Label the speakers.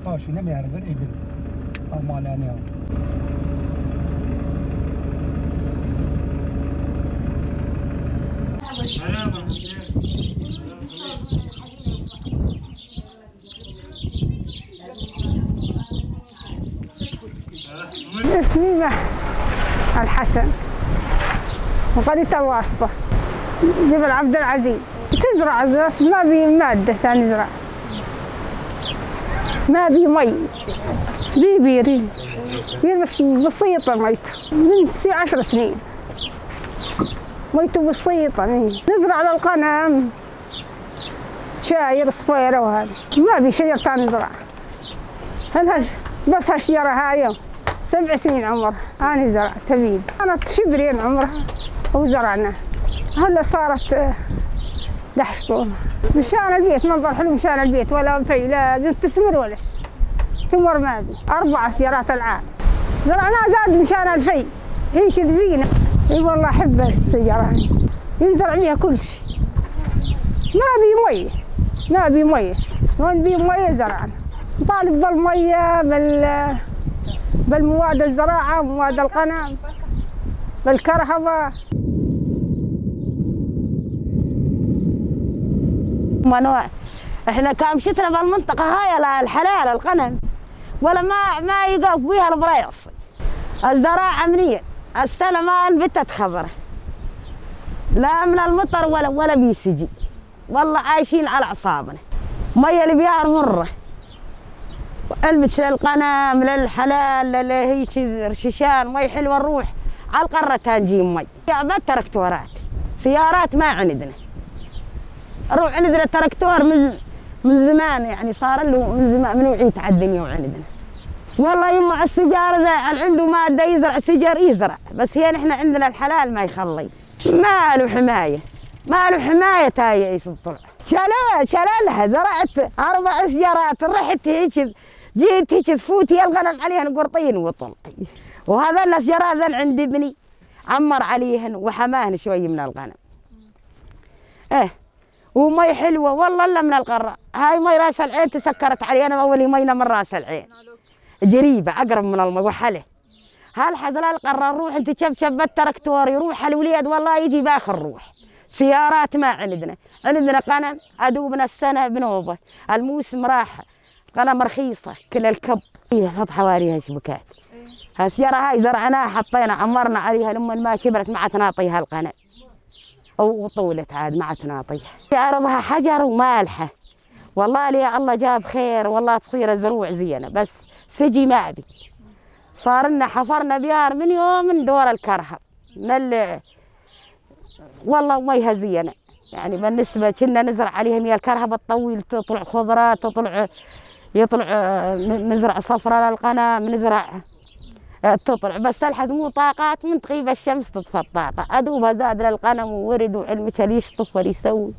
Speaker 1: باشو نمی هربن ایدن مالانی ها
Speaker 2: اسمي الحسن وقرية الواسطة جبل عبد العزيز. تزرع بس ما بي مادة ثاني زرع ما بي مي بير بس بسيطة ميته من 10 سنين ميته بسيطة. نزرع للغنم شاير صفيرة وهذا ما بي شجر ثاني زرع. بس هالشجرة هاي 7 سنين عمرها أنا زرعت تبيد. كانت شبرين عمرها وزرعنا هلا صارت دحشطون مشان البيت منظر حلو مشان البيت ولا في لا تثمر ولا ثمر ما بي 4 سيارات العام زرعناها زاد مشان الفي هي زينة. اي والله احب السيارة ينزرع بيها كل شيء. ما بي مية وين بي مية زرعنا نطالب بالمية بالمواد الزراعة مواد القنم بالكرهبة.
Speaker 3: احنا كامشتنا بالمنطقة هاي الحلال القنم ولا ما يقف بيها البريص. الزراعة منين السنة ما انبتت خضرة لا من المطر ولا بيسجي والله عايشين على اعصابنا. مية اللي بيها مرة المتش للقنم للحلال لهيك رشيشان مي حلوة نروح على القرة نجيب مي. ما تركتورات سيارات ما عندنا نروح عندنا تركتور من زمان يعني صار له من زمان من وعيت على الدنيا وعندنا. والله يما السجار ذا عنده ماده يزرع سجر يزرع بس هي نحن عندنا الحلال ما يخلي ما له حمايه تاي يطلع. شلالها زرعت 4 سجرات رحت هيك جيت هيك تفوتي الغنم عليهن قرطين وطلعي. وهذا السجرات ذا عند ابني عمر عليهن وحماهن شوي من الغنم. ومي حلوه والله الا من القره. هاي مي راس العين تسكرت علي انا اول مينا من راس العين قريبه اقرب من المي وحله. هالحزل القره نروح انت تشبشب التركتور يروح الوليد والله يجي باخر روح. سيارات ما عندنا قنم ادوبنا السنه بنوبه الموسم راح قنم رخيصه كل الكب نحط حواليها شبكات. هالسياره هاي زرعناها حطينا عمرنا عليها لما ما كبرت ما عاد نعطيها القنم وطولت عاد ما عاد نعطيها. ارضها حجر ومالحه والله لي الله جاب خير والله تصير الزروع زينه بس سجي ما ابي. صار لنا حفرنا بيار من يوم من دور الكرهب والله ميها زينه يعني بالنسبه كنا نزرع عليهم يا الكرهب الطويل تطلع خضرات يطلع نزرع صفرة للقنم نزرع تطلع بس تلحظ مو طاقات من تغيب الشمس تطفى الطاقه ادوبها زاد للقنم وورد وعلمك اللي يشطف واللي يسوي.